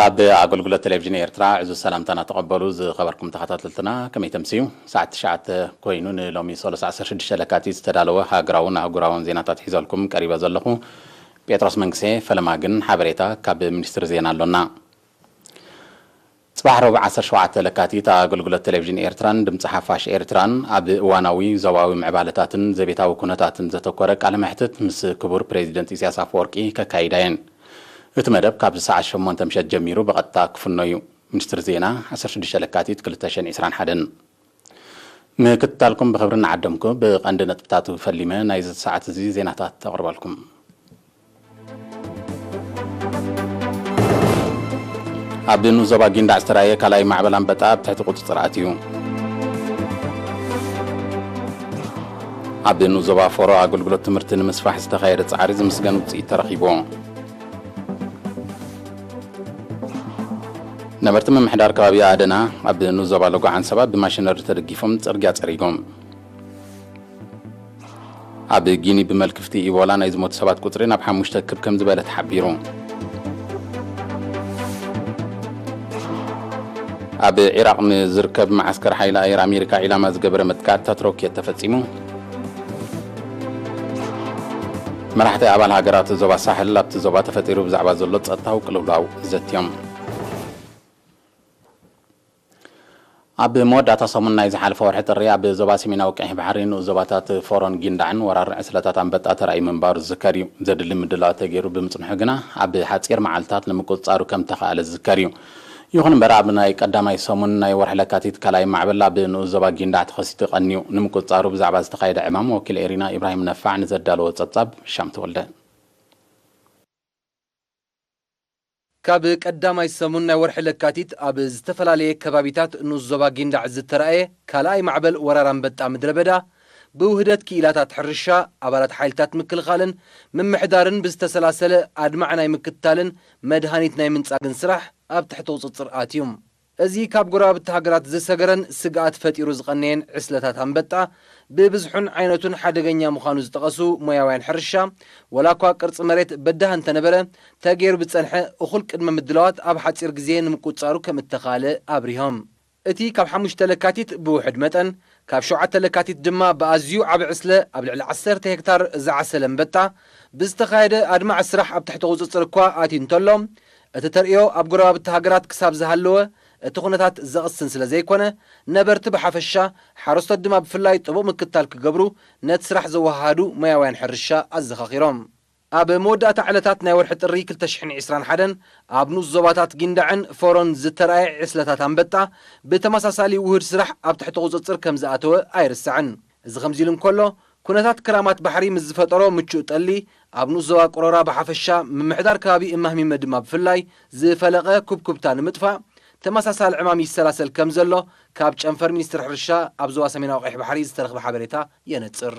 ኣብ ኣገልግሎት ቴሌቪዥን ኤርትራ ዕዙዝ ሰላምታና ተቐበሉ። ዝኸበርኩም ተኸታተልትና፣ ከመይ ተምስዩ? ሰዓት ትሽዓተ ኮይኑ፣ ንሎሚ ሰሉስ ዓሰርተ ሽዱሽተ ለካቲት ዝተዳለወ ሃገራውን ኣህጉራውን ዜናታት ሒዘልኩም ቀሪበ ዘለኹ ጴጥሮስ መንግሴ። ፈለማ ግን ሓበሬታ ካብ ሚኒስትሪ ዜና ኣሎና። ጽባሕ ረቡዕ ዓሰርተ ሸውዓተ ለካቲት ኣገልግሎት ቴሌቪዥን ኤርትራን ድምጺ ሓፋሽ ኤርትራን ኣብ እዋናዊ ዞባዊ ምዕባለታትን ዘቤታዊ ኩነታትን ዘተኮረ ቃለ መሕትት ምስ ክቡር ፕሬዚደንት ኢሳያስ ኣፈወርቂ ከካይዳ እየን። እቲ መደብ ካብ ሰዓት ሸሞንተ ምሸት ጀሚሩ ብቐጥታ ክፍኖ እዩ። ሚኒስትሪ ዜና፣ ዓሰርተ ሽዱሽተ ለካቲት ክልተ ሽሕን ዕስራን ሓደን። ምክትታልኩም ብኽብሪ እናዓደምኩ፣ ብቐንዲ ነጥብታቱ ፈሊመ ናይዚ ሰዓት እዚ ዜናታት ተቕርበልኩም። ኣብ ንኡስ ዞባ ጊንዳዕ ዝተራእየ ካልኣይ ማዕበል ኣንበጣ ኣብ ትሕቲ ቁጽጽር ኣትዩ። ኣብ ንኡስ ዞባ ፎሮ ኣገልግሎት ትምህርቲ ንምስፋሕ ዝተኻየደ ጻዕሪ ዝምስገን ውጽኢት ተረኺቡ። ነበርቲ ምምሕዳር ከባቢ ኣደና ኣብ ንኡስ ዞባ ሎጎ ዓንሰባ ብማሽነሪ ተደጊፎም ጽርግያ ጸሪጎም። ኣብ ጊኒ ብመልክፍቲ ኢቦላ ናይ ዝሞቱ ሰባት ቁጽሪ ናብ ሓሙሽተ ክብ ከም ዝበለ ተሓቢሩ። ኣብ ዒራቕ ንዝርከብ መዓስከር ሓይሊ ኣየር ኣሜሪካ ዒላማ ዝገበረ መጥቃዕትታት ሮኬት ተፈጺሙ። መራሕቲ ኣባል ሃገራት ዞባ ሳሕል ኣብቲ ዞባ ተፈጢሩ ብዛዕባ ዘሎ ጸጥታዊ ቅልውላው ዘትዮም። ኣብ መወዳእታ ሰሙን ናይ ዝሓለፈ ወርሒ ጥሪ ኣብ ዞባ ሰሜናዊ ቀይሕ ባሕሪ ንኡስ ዞባታት ፎሮን ጊንዳዕን ወራር ዕስለታት ኣንበጣ ተራእዩ ምንባሩ ዝዝከር እዩ። ዘድሊ ምድላዋት ተገይሩ ብምጽንሑ ግና ኣብ ሓጺር መዓልታት ንምቁጽጻሩ ከም ተኻእለ ዝዝከር እዩ። ይኹን እምበር ኣብ ናይ ቀዳማይ ሰሙን ናይ ወርሒ ለካቲት ካልኣይ ማዕበል ኣብ ንኡስ ዞባ ጊንዳዕ ተኸሲቱ ቀንዩ። ንምቁጽጻሩ ብዛዕባ ዝተኻየደ ዕማም ወኪል ኤሪና ኢብራሂም ነፋዕ ንዘዳለዎ ጸብጻብ ሻም ተወልደ። ካብ ቀዳማይ ሰሙን ናይ ወርሒ ለካቲት ኣብ ዝተፈላለየ ከባቢታት ንኡስ ዞባ ጊንዳዕ ዝተራእየ ካልኣይ ማዕበል ወራር ኣንበጣ ምድረ በዳ ብውህደት ክኢላታት ሕርሻ፣ ኣባላት ሓይልታት ምክልኻልን ምምሕዳርን ብዝተሰላሰለ ኣድማዕ ናይ ምክትታልን መድሃኒት ናይ ምንጻግን ስራሕ ኣብ ትሕቲ ቁጽጽር ኣትዩ። እዚ ካብ ጎረባብቲ ሃገራት ዝሰገረን ስግኣት ፈጢሩ ዝቐነየን ዕስለታት ኣንበጣ ብብዝሑን ዓይነቱን ሓደገኛ ምዃኑ ዝጠቐሱ ሞያውያን ሕርሻ፣ ወላ እኳ ቅርጺ መሬት በዳህ እንተነበረ፣ ተገይሩ ብዝጸንሐ እኹል ቅድመ ምድላዋት ኣብ ሓጺር ግዜ ንምቁጽጻሩ ከም እተኻእለ ኣብሪሆም። እቲ ካብ ሓሙሽተ ለካቲት ብውሑድ መጠን፣ ካብ ሸውዓተ ለካቲት ድማ ብኣዝዩ ዓቢ ዕስለ ኣብ ልዕሊ ዓሰርተ ሄክታር ዝዓሰለ ኣንበጣ ብዝተኻየደ ኣድማዒ ስራሕ ኣብ ትሕቲ ቁጽጽር እኳ ኣትዩ እንተሎ፣ እቲ ተርእዮ ኣብ ጎረባብቲ ሃገራት ክሳብ ዝሃለወ እቲ ኩነታት ዘቕስን ስለ ዘይኮነ፣ ነበርቲ ብሓፈሻ፣ ሓረስቶት ድማ ብፍላይ ጥቡቕ ምክትታል ክገብሩ ነቲ ስራሕ ዘወሃሃዱ ሞያውያን ሕርሻ ኣዘኻኺሮም። ኣብ መወዳእታ ዕለታት ናይ ወርሒ ጥሪ ክልተ ሽሕን ዕስራን ሓደን ኣብ ንኡስ ዞባታት ጊንዳዕን ፎሮን ዝተራእየ ዕስለታት ኣንበጣ ብተመሳሳሊ ውሁድ ስራሕ ኣብ ትሕቲ ቁጽጽር ከም ዝኣተወ ኣይርሳዕን። እዚ ከምዚ ኢሉ እንከሎ፣ ኩነታት ክራማት ባሕሪ ምስ ዝፈጠሮ ምቹእ ጠሊ፣ ኣብ ንኡስ ዞባ ቆሮራ ብሓፈሻ፣ ምምሕዳር ከባቢ እማህሚመ ድማ ብፍላይ ዝፈለቐ ኩብኩብታ ንምጥፋእ ተመሳሳሊ ዕማም ይሰላሰል ከም ዘሎ ካብ ጨንፈር ሚኒስትሪ ሕርሻ ኣብ ዞባ ሰሜናዊ ቀይሕ ባሕሪ ዝተረኽበ ሓበሬታ የነጽር።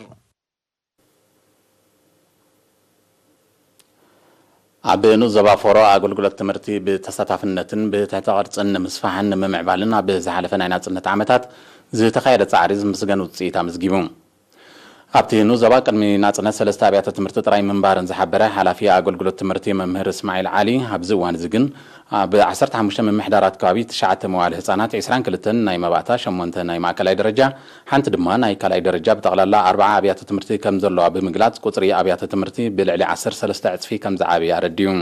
ኣብ ንኡስ ዞባ ፎሮ ኣገልግሎት ትምህርቲ ብተሳታፍነትን ብትሕተ ቅርጽን ንምስፋሕን ንምምዕባልን ኣብ ዝሓለፈ ናይ ናጽነት ዓመታት ዝተኻየደ ጻዕሪ ዝምስገን ውጽኢት ኣመዝጊቡ። ኣብቲ ንኡስ ዞባ ቅድሚ ናጽነት ሰለስተ ኣብያተ ትምህርቲ ጥራይ ምንባረን ዝሓበረ ሓላፊ ኣገልግሎት ትምህርቲ መምህር እስማዒል ዓሊ፣ ኣብዚ እዋን እዚ ግን ኣብ ዓሰርተ ሓሙሽተ ምምሕዳራት ከባቢ ትሽዓተ መዋለ ህጻናት፣ ዕስራን ክልተን ናይ መባእታ፣ ሸሞንተ ናይ ማእከላይ ደረጃ፣ ሓንቲ ድማ ናይ ካልኣይ ደረጃ፣ ብጠቕላላ ኣርብዓ ኣብያተ ትምህርቲ ከም ዘለዋ ብምግላጽ፣ ቁጽሪ ኣብያተ ትምህርቲ ብልዕሊ ዓሰርተ ሰለስተ ዕጽፊ ከም ዝዓበየ ኣረዲኡ።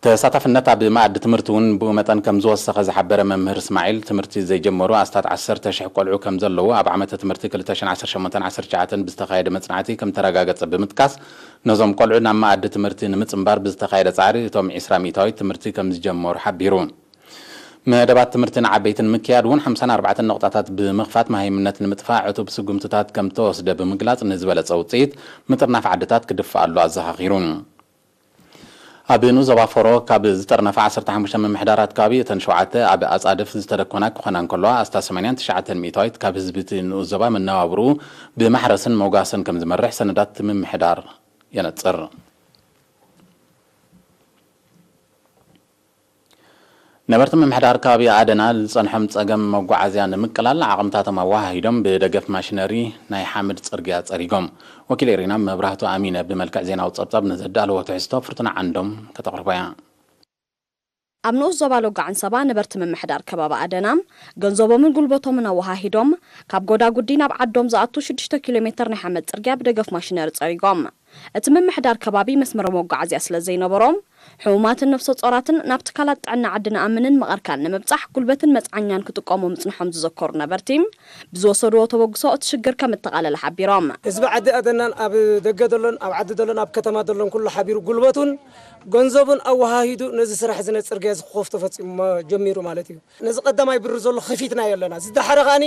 ተሳታፍነት ኣብ መኣዲ ትምህርቲ እውን ብኡ መጠን ከም ዝወሰኸ ዝሓበረ መምህር እስማዒል፣ ትምህርቲ ዘይጀመሩ ኣስታት ዓሰርተ ሽሕ ቆልዑ ከም ዘለዉ ኣብ ዓመተ ትምህርቲ ክልተ ሽሕን ዓሰርተ ሸሞንተን ዓሰርተ ትሽዓተን ብዝተኻየደ መጽናዕቲ ከም ተረጋገጸ ብምጥቃስ፣ ነዞም ቆልዑ ናብ መኣዲ ትምህርቲ ንምጽንባር ብዝተኻየደ ጻዕሪ እቶም ዕስራ ሚእታዊት ትምህርቲ ከም ዝጀመሩ ሓቢሩ። መደባት ትምህርቲ ንዓበይቲ ንምክያድ እውን ሓምሳን ኣርባዕተን ነቑጣታት ብምኽፋት መሃይምነት ንምጥፋእ ዕቱብ ስጉምትታት ከም ተወስደ ብምግላጽ፣ ንዝበለጸ ውጽኢት ምጥርናፍ ዓድታት ክድፋኣሉ ኣዘኻኺሩ። ኣብ ንኡስ ዞባ ፎሮ ካብ ዝጥርነፋ ዓሰርተ ሓሙሽተ ምምሕዳራት ከባቢ፣ እተን ሸውዓተ ኣብ ኣጻድፍ ዝተደኮና ክኾና እንከለዋ፣ ኣስታት ሰማንያን ትሽዓተን ሚእታዊት ካብ ህዝቢ እቲ ንኡስ ዞባ መነባብርኡ ብማሕረስን መጓሰን ከም ዝመርሕ ሰነዳት እቲ ምምሕዳር የነጽር። ነበርቲ ምምሕዳር ከባቢ ኣደና ዝጸንሖም ጸገም መጓዓዝያ ንምቅላል ዓቕምታቶም ኣወሃሂዶም ብደገፍ ማሽነሪ ናይ ሓመድ ጽርግያ ጸሪጎም። ወኪል ኤሪና መብራህቱ ኣሚነ ብመልክዕ ዜናዊ ጸብጻብ ንዘዳለዎ ትሕዝቶ ፍርቱና ዓንዶም ከተቕርቦ እያ። ኣብ ንኡስ ዞባ ሎጋዕን ሰባ ነበርቲ ምምሕዳር ከባቢ ኣደና ገንዘቦምን ጉልበቶምን ኣወሃሂዶም ካብ ጎዳጉዲ ናብ ዓዶም ዝኣቱ ሽዱሽተ ኪሎ ሜትር ናይ ሓመድ ጽርግያ ብደገፍ ማሽነሪ ጸሪጎም። እቲ ምምሕዳር ከባቢ መስመር መጓዓዝያ ስለ ዘይነበሮም ሕሙማትን ነፍሰ ጾራትን ናብ ትካላት ጥዕና ዓዲ ንኣምንን መቐርካን ንምብጻሕ ጉልበትን መጽዓኛን ክጥቀሙ ምጽንሖም ዝዘከሩ ነበርቲ ብዝወሰድዎ ተበግሶ እቲ ሽግር ከም እተቓለለ ሓቢሮም። ህዝቢ ዓዲ ኣደናን ኣብ ደገ ዘሎን ኣብ ዓዲ ዘሎን ኣብ ከተማ ዘሎን ኩሉ ሓቢሩ ጉልበቱን ገንዘቡን ኣወሃሂዱ ነዚ ስራሕ እዚ ናይ ጽርግያ እዚ ክኸፍቶ ፈጺሙ ጀሚሩ ማለት እዩ። ነዚ ቀዳማይ ብር ዘሎ ከፊትናዮ ኣለና። ዝደሓረ ከኣኒ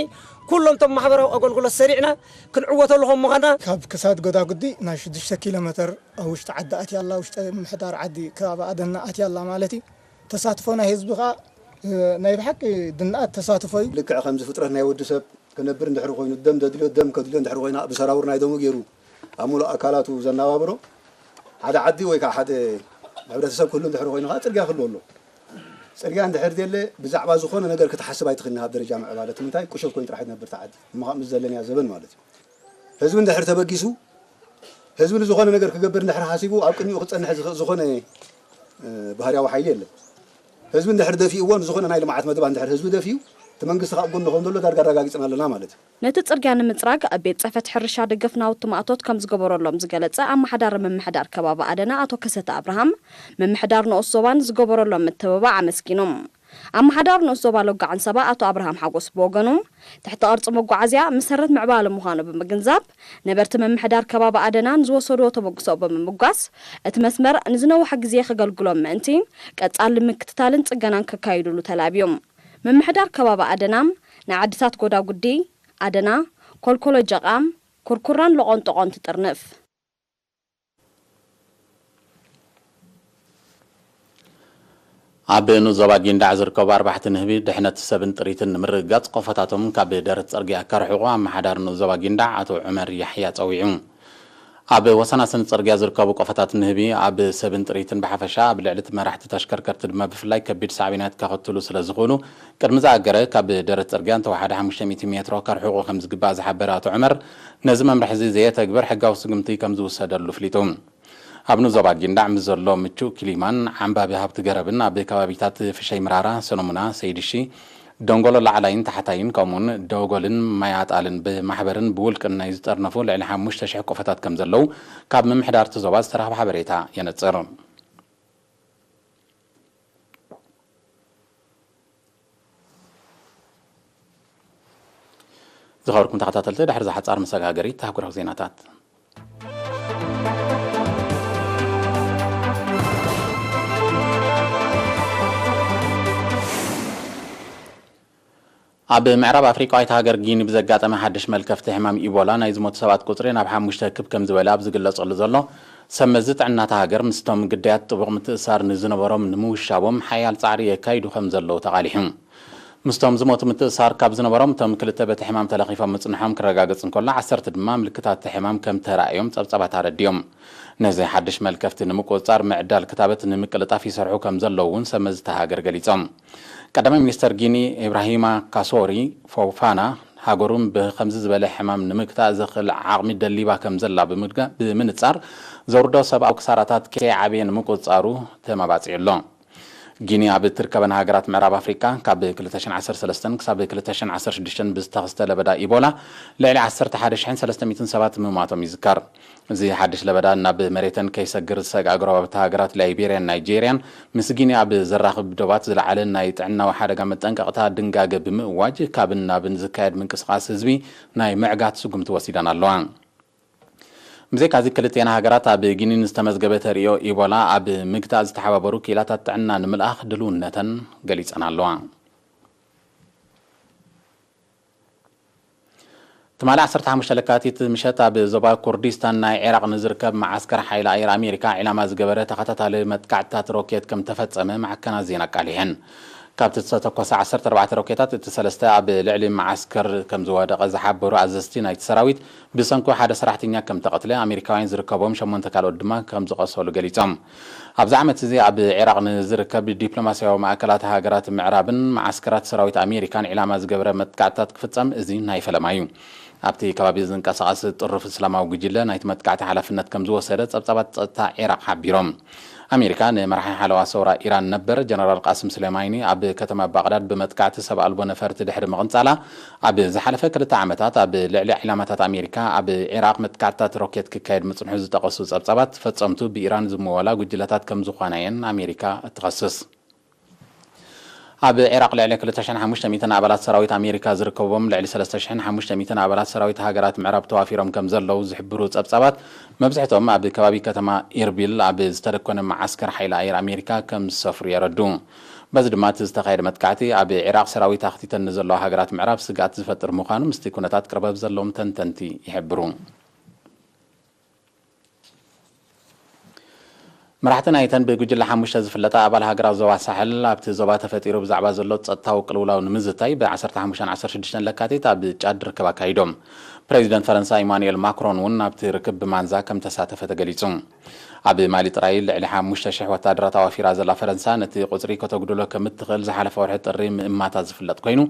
ኩሎም እቶም ማሕበራዊ ኣገልግሎት ሰሪዕና ክንዕወተሉ ከም ምዃንና ካብ ክሳድ ጎዳጉዲ ናይ ሽዱሽተ ኪሎ ሜትር ኣብ ውሽጢ ዓዲ ኣትያ ኣላ፣ ውሽጢ ምምሕዳር ዓዲ ከባቢ ኣደና ኣትያ ኣላ ማለት እዩ። ተሳትፎ ናይ ህዝቢ ከኣ፣ እ፣ ናይ ብሓቂ ድንኣት ተሳትፎ እዩ። ልክዕ ከምዚ ፍጥረት ናይ ወዲ ሰብ ክነብር እንድሕሪ ኮይኑ፣ ደም ዘድልዮ ደም ከድልዮ እንድሕሪ ኮይና፣ ብሰራውር ናይ ደሙ ገይሩ ኣብ ሙሉእ ኣካላቱ ዘናባብሮ ሓደ ዓዲ ወይ ከዓ ሓደ ሕብረተሰብ ክህሉ እንድሕሪ ኮይኑ ከዓ ጽርግያ ክህልዎ ኣሎ። ጽርግያ እንድሕር ዘየለ ብዛዕባ ዝኾነ ነገር ክትሓስብ ኣይትኽእልን ኣብ ደረጃ ምዕባለ። እቲ ምንታይ ቁሸት ኮይኑ ጥራሕ ትነብር እታ ዓዲ። እሞ ከዓ ምስ ዘለናዮ ዘበን ማለት እዩ። ህዝቢ እንድሕር ተበጊሱ፣ ህዝቢ ንዝኾነ ነገር ክገብር እንድሕር ሓሲቡ ኣብ ቅድሚኡ ክጸንሕ ዝኽእል ዝኾነ፣ እ፣ ባህርያዊ ሓይሊ የለን። ህዝቢ እንድሕር ደፊእዎ፣ ንዝኾነ ናይ ልምዓት መደባት እንድሕር ህዝቢ ደፊኡ፣ እቲ መንግስቲ ካብ ጎኑ ከም ዘሎ ዳርጋ ኣረጋጊጽና ኣለና ማለት እዩ። ነቲ ጽርግያ ንምጽራግ ኣብ ቤት ጽሕፈት ሕርሻ ደገፍ ናውቲ ማእቶት ከም ዝገበረሎም ዝገለጸ ኣመሓዳሪ ምምሕዳር ከባቢ ኣደና ኣቶ ከሰተ ኣብርሃም፣ ምምሕዳር ንኡስ ዞባን ዝገበረሎም ምትብባዕ ኣመስጊኑ። ኣመሓዳሪ ንኡስ ዞባ ሎጋዕን ሰባ ኣቶ ኣብርሃም ሓጎስ ብወገኑ፣ ትሕቲ ቅርጺ መጓዓዝያ መሰረት ምዕባለ ምዃኑ ብምግንዛብ፣ ነበርቲ ምምሕዳር ከባቢ ኣደና ንዝወሰድዎ ተበግሶ ብምምጓስ፣ እቲ መስመር ንዝነውሐ ግዜ ከገልግሎም ምእንቲ፣ ቀጻሊ ምክትታልን ጽገናን ከካይዱሉ ተላብዮም። ምምሕዳር ከባቢ ኣደና፣ ንዓድታት ጎዳጉዲ፣ ኣደና፣ ኮልኮሎ ጀቓ፣ ኩርኩራን ሎቆንጦቆን ትጥርንፍ። ኣብ ንኡስ ዞባ ጊንዳዕ ዝርከቡ ኣርባሕቲ ንህቢ ድሕነት ሰብን ጥሪትን ንምርግጋጽ ቆፎታቶም ካብ ደረት ጽርግያ ከርሕቑ ኣመሓዳሪ ንኡስ ዞባ ጊንዳዕ ኣቶ ዑመር ያሕያ ጸዊዑ። ኣብ ወሰናስን ጽርግያ ዝርከቡ ቆፎታት ንህቢ ኣብ ሰብን ጥሪትን ብሓፈሻ ኣብ ልዕሊ እቲ መራሕቲ ተሽከርከርቲ ድማ ብፍላይ ከቢድ ሳዕቤናት ከኸትሉ ስለ ዝኽእሉ ቅድሚ ዝኣገረ ካብ ደረት ጽርግያ እንተወሓደ ሓሙሽተ ሚእቲ ሜትሮ ከርሕቑ ከም ዝግባእ ዝሓበረ ኣቶ ዑመር ነዚ መምርሒ እዚ ዘየተግብር ሕጋዊ ስጉምቲ ከም ዝውሰደሉ ኣፍሊጡ። ኣብ ንኡስ ዞባ ጊንዳዕ ምስ ዘሎ ምቹእ ክሊማን ዓምባቢ ሃብቲ ገረብን ኣብ ከባቢታት ፍሸይ ምራራ፣ ሰኖሙና፣ ሰይድሺ፣ ደንጎሎ ላዕላይን ታሕታይን ከምኡውን ደጎልን ማይ ኣጣልን ብማሕበርን ብውልቅን ናይ ዝጠርነፉ ልዕሊ ሓሙሽተ ሽሕ ቆፎታት ከም ዘለዉ ካብ ምምሕዳር እቲ ዞባ ዝተረኽበ ሓበሬታ የነጽር። ዝኸበርኩም ተኸታተልቲ፣ ድሕሪ እዛ ሓጻር መሰጋገሪት ኣህጉራዊ ዜናታት። ኣብ ምዕራብ ኣፍሪቃዊት ሃገር ጊኒ ብዘጋጠመ ሓድሽ መልከፍቲ ሕማም ኢቦላ ናይ ዝሞቱ ሰባት ቁጽሪ ናብ ሓሙሽተ ክብ ከም ዝበለ ኣብ ዝግለጸሉ ዘሎ፣ ሰብ መዚ ጥዕና እታ ሃገር ምስቶም ግዳያት ጥቡቕ ምትእስሳር ንዝነበሮም ንምውሻቦም ሓያል ጻዕሪ የካይዱ ከም ዘለዉ ተቓሊሑ። ምስቶም ዝሞቱ ምትእስሳር ካብ ዝነበሮም እቶም ክልተ በቲ ሕማም ተለኺፎም ምጽንሖም ክረጋገጽ እንከሎ፣ ዓሰርተ ድማ ምልክታት እቲ ሕማም ከም ተራእዮም ጸብጻባት ኣረዲኦም። ነዚ ሓድሽ መልከፍቲ ንምቁጽጻር ምዕዳል ክታበት ንምቅልጣፍ ይሰርሑ ከም ዘለዉ እውን ሰብ መዚ እታ ሃገር ገሊጾም። ቀዳማይ ሚኒስተር ጊኒ ኢብራሂማ ካሶሪ ፎፋና፣ ሃገሩን ብኸምዚ ዝበለ ሕማም ንምግታእ ዘኽእል ዓቕሚ ደሊባ ከም ዘላ ብምድጋ-፣ ብምንጻር፣ ዘውርዶ ሰብኣዊ ክሳራታት ከይዓበየ ንምቁጽጻሩ ተመባጺዑ ኣሎ። ጊኒ ኣብ እትርከበን ሃገራት ምዕራብ ኣፍሪቃ ካብ ክልተ ሽሕን ዓሰርተ ሰለስተን ክሳብ ክልተ ሽሕን ዓሰርተ ሽዱሽተን ብዝተኸስተ ለበዳ ኢቦላ ልዕሊ ዓሰርተ ሓደ ሽሕን ሰለስተ ሚእትን ሰባት ምሟቶም ይዝከር። እዚ ሓድሽ ለበዳ ናብ መሬተን ከይሰግር ዝሰግኣ ጎረባብቲ ሃገራት ላይቤርያን ናይጄርያን ምስ ጊኒ ኣብ ዘራኽብ ዶባት ዝለዓለ ናይ ጥዕናዊ ሓደጋ መጠንቀቕታ ድንጋገ ብምእዋጅ ካብን ናብን ዝካየድ ምንቅስቓስ ህዝቢ ናይ ምዕጋት ስጉምቲ ወሲደን ኣለዋ። ብዘይካዚ ክልቲኤን ሃገራት ኣብ ጊኒ ንዝተመዝገበ ተርእዮ ኢቦላ ኣብ ምግታእ ዝተሓባበሩ ክኢላታት ጥዕና ንምልኣኽ ድልውነተን ገሊጸን ኣለዋ። ትማሊ ዓሰርተ ሓሙሽተ ለካቲት ምሸት ኣብ ዞባ ኩርዲስታን ናይ ዒራቕ ንዝርከብ መዓስከር ሓይሊ ኣየር ኣሜሪካ ዒላማ ዝገበረ ተኸታታሊ መጥቃዕትታት ሮኬት ከም ተፈጸመ ማዕከናት ዜና ኣቃሊሐን። ካብቲ ዝተተኮሰ ዓሰርተ ኣርባዕተ ሮኬታት እቲ ሰለስተ ኣብ ልዕሊ መዓስከር ከም ዝወደቐ ዝሓበሩ ኣዘዝቲ ናይቲ ሰራዊት፣ ብሰንኩ ሓደ ሰራሕተኛ ከም ተቐትለ፣ ኣሜሪካውያን ዝርከቦም ሸሞንተ ካልኦት ድማ ከም ዝቐሰሉ ገሊጾም። ኣብዚ ዓመት እዚ ኣብ ዒራቕ ንዝርከብ ዲፕሎማስያዊ ማእከላት ሃገራት ምዕራብን መዓስከራት ሰራዊት ኣሜሪካን ዒላማ ዝገበረ መጥቃዕትታት ክፍጸም እዚ ናይ ፈለማ እዩ። ኣብቲ ከባቢ ዝንቀሳቐስ ጥሩፍ እስላማዊ ጉጅለ ናይቲ መጥቃዕቲ ሓላፍነት ከም ዝወሰደ ጸብጻባት ጸጥታ ዒራቕ ሓቢሮም። ኣሜሪካ ንመራሒ ሓለዋ ሰውራ ኢራን ነበር ጀነራል ቃስም ሱሌማኒ ኣብ ከተማ ባቕዳድ ብመጥቃዕቲ ሰብ ኣልቦ ነፈርቲ ድሕሪ ምቕንጻላ፣ ኣብ ዝሓለፈ ክልተ ዓመታት ኣብ ልዕሊ ዒላማታት ኣሜሪካ ኣብ ዒራቕ መጥቃዕትታት ሮኬት ክካየድ ምጽንሑ ዝጠቐሱ ጸብጻባት፣ ፈጸምቱ ብኢራን ዝምወላ ጉጅለታት ከም ዝኾና እየን ኣሜሪካ እትኸስስ። ኣብ ዒራቕ ልዕሊ ክልተ ሽሕን ሓሙሽተ ሚእትን ኣባላት ሰራዊት ኣሜሪካ ዝርከብዎም ልዕሊ ሰለስተ ሽሕን ሓሙሽተ ሚእትን ኣባላት ሰራዊት ሃገራት ምዕራብ ተዋፊሮም ከም ዘለዉ ዝሕብሩ ጸብጻባት፣ መብዝሕቶም ኣብ ከባቢ ከተማ ኢርቢል ኣብ ዝተደኮነ መዓስከር ሓይሊ ኣየር ኣሜሪካ ከም ዝሰፍሩ የረዱ። በዚ ድማ እቲ ዝተኻየደ መጥቃዕቲ ኣብ ዒራቕ ሰራዊት ኣኽቲተን ንዘለዋ ሃገራት ምዕራብ ስግኣት ዝፈጥር ምዃኑ ምስቲ ኩነታት ቅርበት ዘለዎም ተንተንቲ ይሕብሩ። መራሕቲ ናይተን ብጉጅለ ሓሙሽተ ዝፍለጣ ኣባል ሃገራት ዞባ ሳሕል፣ ኣብቲ ዞባ ተፈጢሩ ብዛዕባ ዘሎ ጸጥታዊ ቅልውላው ንምዝታይ ብ ዓሰርተ ሓሙሽተን ዓሰርተ ሽዱሽተን ለካቲት ኣብ ጫድ ርክብ ኣካይዶም። ፕሬዚደንት ፈረንሳ ኢማኑኤል ማክሮን እውን ኣብቲ ርክብ ብማንዛ ከም ተሳተፈ ተገሊጹ። ኣብ ማሊ ጥራይ ልዕሊ ሓሙሽተ ሽሕ ወታደራት ኣዋፊራ ዘላ ፈረንሳ፣ ነቲ ቁጽሪ ከተጉድሎ ከም እትኽእል ዝሓለፈ ወርሒ ጥሪ ምእማታ ዝፍለጥ ኮይኑ፣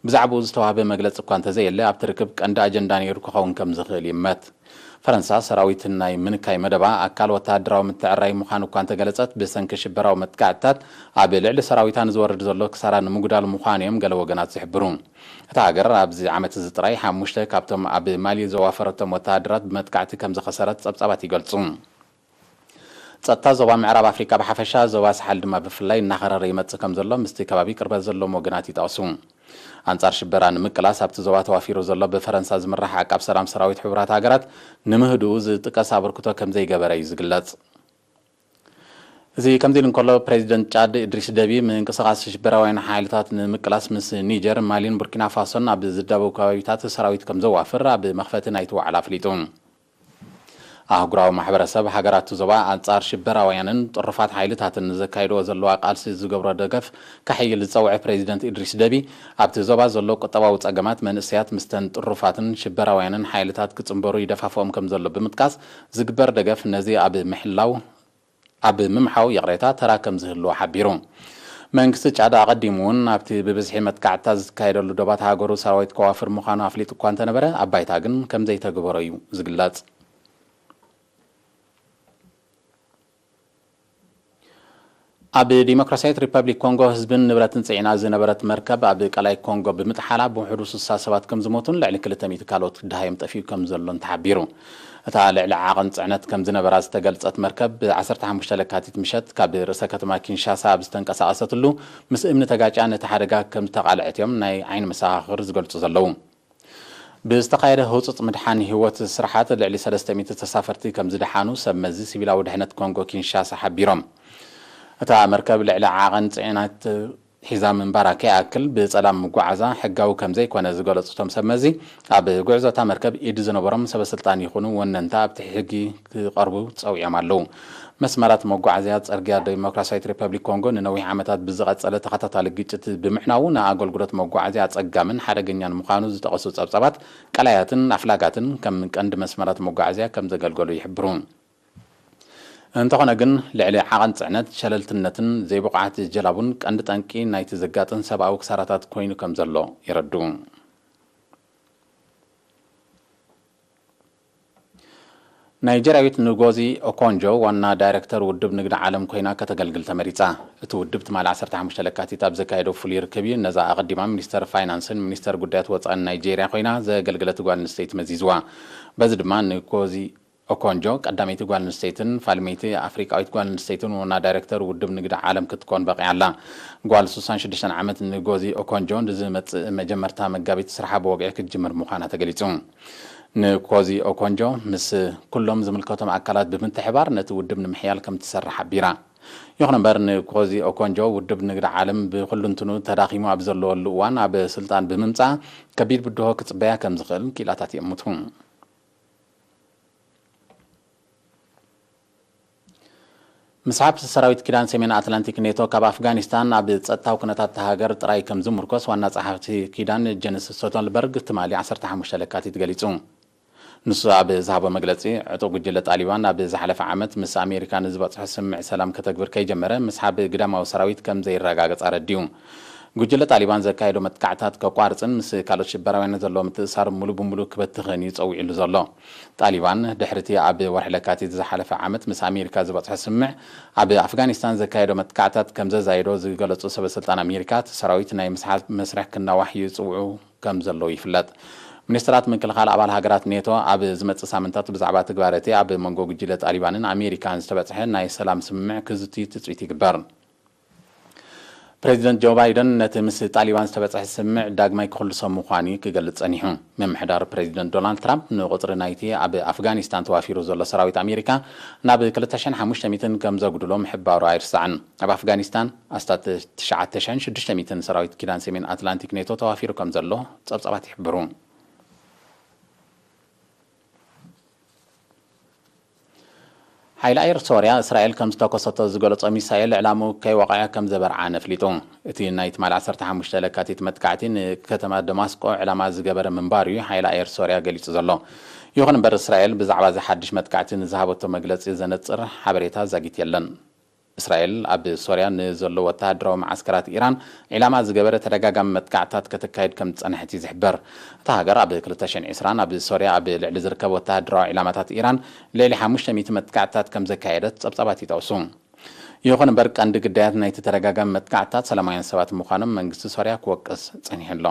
ብዛዕባኡ ዝተዋህበ መግለጺ እኳ እንተዘየለ፣ ኣብቲ ርክብ ቀንዲ ኣጀንዳ ነይሩ ክኸውን ከም ዝኽእል ይእመት። ፈረንሳ፣ ሰራዊት ናይ ምንካይ መደባ ኣካል ወተሃደራዊ ምትዕርራይ ምዃኑ እኳ እንተገለጸት፣ ብሰንኪ ሽበራዊ መጥቃዕትታት ኣብ ልዕሊ ሰራዊታ ንዝወርድ ዘሎ ክሳራ ንምጉዳል ምዃኑ እዮም ገለ ወገናት ዝሕብሩ። እታ ሃገር ኣብዚ ዓመት እዚ ጥራይ ሓሙሽተ ካብቶም ኣብ ማሊ ዘዋፈረቶም ወተሃደራት ብመጥቃዕቲ ከም ዝኸሰረት ጸብጻባት ይገልጹ። ጸጥታ ዞባ ምዕራብ ኣፍሪቃ ብሓፈሻ፣ ዞባ ሳሕል ድማ ብፍላይ እናኸረረ ይመጽእ ከም ዘሎ ምስቲ ከባቢ ቅርበት ዘለዎም ወገናት ይጠቕሱ። ኣንጻር ሽበራ ንምቅላስ ኣብቲ ዞባ ተዋፊሩ ዘሎ ብፈረንሳ ዝምራሕ ዓቃብ ሰላም ሰራዊት ሕቡራት ሃገራት ንምህድኡ ዝጥቀስ ኣበርክቶ ከም ዘይገበረ እዩ ዝግለጽ። እዚ ከምዚ ኢሉ እንከሎ፣ ፕሬዚደንት ጫድ እድሪስ ደቢ ምንቅስቓስ ሽበራውያን ሓይልታት ንምቅላስ ምስ ኒጀር፣ ማሊን ቡርኪና ፋሶን ኣብ ዝዳበው ከባቢታት ሰራዊት ከም ዘዋፍር ኣብ መኽፈቲ ናይቲ ዋዕላ ኣፍሊጡ። ኣህጉራዊ ማሕበረሰብ፣ ሃገራት ዞባ ኣንጻር ሽበራውያንን ጥሩፋት ሓይልታትን ንዘካይድዎ ዘለዋ ቃልሲ ዝገብሮ ደገፍ ከሕይል ዝጸውዐ ፕሬዚደንት ኢድሪስ ደቢ፣ ኣብቲ ዞባ ዘሎ ቁጠባዊ ጸገማት መንእሰያት ምስተን ጥሩፋትን ሽበራውያንን ሓይልታት ክጽንበሩ ይደፋፍኦም ከም ዘሎ ብምጥቃስ፣ ዝግበር ደገፍ ነዚ ኣብ ምሕላው ኣብ ምምሓው፣ ይቕሬታ፣ ተራ ከም ዝህልዎ ሓቢሩ። መንግስቲ ጫድ ኣቐዲሙ እውን ኣብቲ ብብዝሒ መጥቃዕትታት ዝካየደሉ ዶባት ሃገሩ ሰራዊት ከዋፍር ምዃኑ ኣፍሊጡ እኳ እንተነበረ፣ ኣብ ባይታ ግን ከም ዘይተግበሮ እዩ ዝግለጽ። ኣብ ዲሞክራሲያዊት ሪፐብሊክ ኮንጎ ህዝብን ንብረትን ጽዒና ዝነበረት መርከብ ኣብ ቀላይ ኮንጎ ብምጥሓላ ብውሕዱ ስሳ ሰባት ከም ዝሞቱን ልዕሊ ክልተ ሚእቲ ካልኦት ደሃዮም ጠፊኡ ከም ዘሎን ተሓቢሩ። እታ ልዕሊ ዓቐን ጽዕነት ከም ዝነበራ ዝተገልጸት መርከብ ብ ዓሰርተ ሓሙሽተ ለካቲት ምሸት ካብ ርእሰ ከተማ ኪንሻሳ ኣብ ዝተንቀሳቐሰትሉ ምስ እምኒ ተጋጭያ ነቲ ሓደጋ ከም ዝተቓልዐት እዮም ናይ ዓይኒ መሰኻኽር ዝገልጹ ዘለዉ። ብዝተኻየደ ህጹጽ ምድሓን ህይወት ስርሓት ልዕሊ ሰለስተ ሚእቲ ተሳፈርቲ ከም ዝደሓኑ ሰብ መዚ ሲቪላዊ ድሕነት ኮንጎ ኪንሻሳ ሓቢሮም። እታ መርከብ ልዕሊ ዓቐን ጽዒናት ሒዛ ምንባራ ከይኣክል ብጸላም ምጓዓዛ ሕጋዊ ከም ዘይኮነ ዝገለጹ እቶም ሰብ መዚ፣ ኣብ ጉዕዞ እታ መርከብ ኢድ ዝነበሮም ሰበ ስልጣን ይኹኑ ወነንታ ኣብቲ ሕጊ ክቐርቡ ጸዊዖም ኣለዉ። መስመራት መጓዓዝያ ጽርግያ ዲሞክራሲያዊት ሪፐብሊክ ኮንጎ ንነዊሕ ዓመታት ብዝቐጸለ ተኸታታሊ ግጭት ብምዕናዉ፣ ንኣገልግሎት መጓዓዝያ ኣጸጋምን ሓደገኛን ምዃኑ ዝጠቐሱ ጸብጻባት፣ ቀላያትን ኣፍላጋትን ከም ቀንዲ መስመራት መጓዓዝያ ከም ዘገልገሉ ይሕብሩ። እንተኾነ ግን፣ ልዕሊ ዓቐን ጽዕነት፣ ሸለልትነትን ዘይብቕዓት ጀላቡን ቀንዲ ጠንቂ ናይቲ ዘጋጥም ሰብኣዊ ክሳራታት ኮይኑ ከም ዘሎ የረድኡ። ናይጀርያዊት ንጎዚ ኦኮንጆ ዋና ዳይረክተር ውድብ ንግዲ ዓለም ኮይና ከተገልግል ተመሪጻ። እቲ ውድብ ትማሊ ዓሰርተ ሓሙሽተ ለካቲት ኣብ ዘካየዶ ፍሉይ ርክብ እዩ ነዛ ኣቐዲማ ሚኒስተር ፋይናንስን ሚኒስተር ጉዳያት ወጻእን ናይጄርያ ኮይና ዘገልገለት ጓል ኣንስተይቲ መዚዝዋ። በዚ ድማ ንጎዚ ኦኮንጆ ቀዳመይቲ ጓል ኣንስተይትን ፋልመይቲ ኣፍሪቃዊት ጓል ኣንስተይትን ዋና ዳይረክተር ውድብ ንግዲ ዓለም ክትኮን በቒዓ ኣላ። ጓል ስሳን ሽዱሽተን ዓመት ንጎዚ ኦኮንጆ ንዝመጽእ መጀመርታ መጋቢት ስርሓ ብወግዒ ክትጅምር ምዃና ተገሊጹ። ንኮዚ ኦኮንጆ ምስ ኩሎም ዝምልከቶም ኣካላት ብምትሕባር ነቲ ውድብ ንምሕያል ከም ትሰርሕ ሓቢራ። ይኹን እምበር ንኮዚ ኦኮንጆ ውድብ ንግዲ ዓለም ብኩሉ እንትኑ ተዳኺሙ ኣብ ዘለወሉ እዋን ኣብ ስልጣን ብምምጻእ ከቢድ ብድሆ ክጽበያ ከም ዝኽእል ክኢላታት ይእምቱ። ምስሓብ ሰራዊት ኪዳን ሰሜን ኣትላንቲክ ኔቶ ካብ ኣፍጋኒስታን ኣብ ጸጥታዊ ኩነታት እታ ሃገር ጥራይ ከም ዝምርኮስ ዋና ጸሓፊ ኪዳን ጀንስ ስቶልተንበርግ ትማሊ ዓሰርተ ሓሙሽተ ለካቲት ገሊጹ። ንሱ ኣብ ዝሃቦ መግለጺ፣ ዕጡቕ ጉጅለ ጣሊባን ኣብ ዝሓለፈ ዓመት ምስ ኣሜሪካ ንዝበጽሖ ስምምዕ ሰላም ከተግብር ከይጀመረ ምስሓብ ግዳማዊ ሰራዊት ከም ዘይረጋገጽ ኣረዲኡ። ጉጅለ ጣሊባን ዘካየዶ መጥቃዕታት ከቋርጽን ምስ ካልኦት ሽበራውያን ዘለዎ ምትእሳር ሙሉ ብሙሉ ክበትኽን እዩ ጸዊዑሉ ዘሎ። ጣሊባን ድሕሪቲ ኣብ ወርሒ ለካቲት ዝሓለፈ ዓመት ምስ ኣሜሪካ ዝበጽሐ ስምምዕ፣ ኣብ ኣፍጋኒስታን ዘካየዶ መጥቃዕታት ከም ዘዛየዶ ዝገለጹ ሰበ ስልጣን ኣሜሪካ፣ እቲ ሰራዊት ናይ ምስሓብ መስርሕ ክናዋሕ ይጽውዑ ከም ዘለዉ ይፍለጥ። ሚኒስትራት ምክልኻል ኣባል ሃገራት ኔቶ ኣብ ዝመጽእ ሳምንታት ብዛዕባ ትግባረ እቲ ኣብ መንጎ ጉጅለ ጣሊባንን ኣሜሪካን ዝተበጽሐ ናይ ሰላም ስምምዕ ክዝትዩ ትጽቢት ይግበር። ፕሬዚደንት ጆ ባይደን ነቲ ምስ ጣሊባን ዝተበጽሐ ስምምዕ ዳግማይ ክኽልሶ ምዃኑ ክገልጽ ጸኒሑ። ምምሕዳር ፕሬዚደንት ዶናልድ ትራምፕ ንቁጽሪ ናይቲ ኣብ ኣፍጋኒስታን ተዋፊሩ ዘሎ ሰራዊት ኣሜሪካ ናብ ክልተ ሽሕን ሓሙሽተ ሚእትን ከም ዘጉድሎ ምሕባሩ ኣይርሳዕን። ኣብ ኣፍጋኒስታን ኣስታት ትሽዓተ ሽሕን ሽዱሽተ ሚእትን ሰራዊት ኪዳን ሰሜን ኣትላንቲክ ኔቶ ተዋፊሩ ከም ዘሎ ጸብጻባት ይሕብሩ። ሓይሊ ኣየር ሶርያ፣ እስራኤል ከም ዝተኮሰቶ ዝገለጾ ሚሳኤል ዕላምኡ ከይወቕዐ ከም ዘበርዓን ኣፍሊጡ። እቲ ናይ ትማሊ ዓሰርተ ሓሙሽተ ለካቲት መጥቃዕቲ ንከተማ ደማስቆ ዕላማ ዝገበረ ምንባሩ እዩ ሓይሊ ኣየር ሶርያ ገሊጹ ዘሎ። ይኹን እምበር፣ እስራኤል ብዛዕባ እዚ ሓድሽ መጥቃዕቲ ንዝሃበቶ መግለጺ ዘነጽር ሓበሬታ ዛጊት የለን። እስራኤል ኣብ ሶርያ ንዘለዉ ወተሃደራዊ መዓስከራት ኢራን ዒላማ ዝገበረ ተደጋጋሚ መጥቃዕትታት ከተካይድ ከም ዝጸንሐት እዩ ዝሕበር። እታ ሃገር ኣብ ክልተ ሽሕን ዕስራን ኣብ ሶርያ ኣብ ልዕሊ ዝርከቡ ወተሃደራዊ ዒላማታት ኢራን ልዕሊ ሓሙሽተ ሚእቲ መጥቃዕትታት ከም ዘካየደት ጸብጻባት ይጠቕሱ። ይኹን እምበር፣ ቀንዲ ግዳያት ናይቲ ተደጋጋሚ መጥቃዕትታት ሰላማውያን ሰባት ምዃኖም መንግስቲ ሶርያ ክወቅስ ጸኒሑ ኣሎ።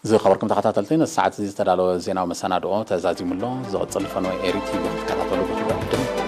ዝኸበርኩም ተኸታተልቲ፣ ነዚ ሰዓት እዚ ዝተዳለወ ዜናዊ መሰናድኦ ተዛዚሙ ኣሎ። ዝቕጽል ፈነወ ኤሪ ቲቪ ክትከታተሉ ብኽብረት ዕድም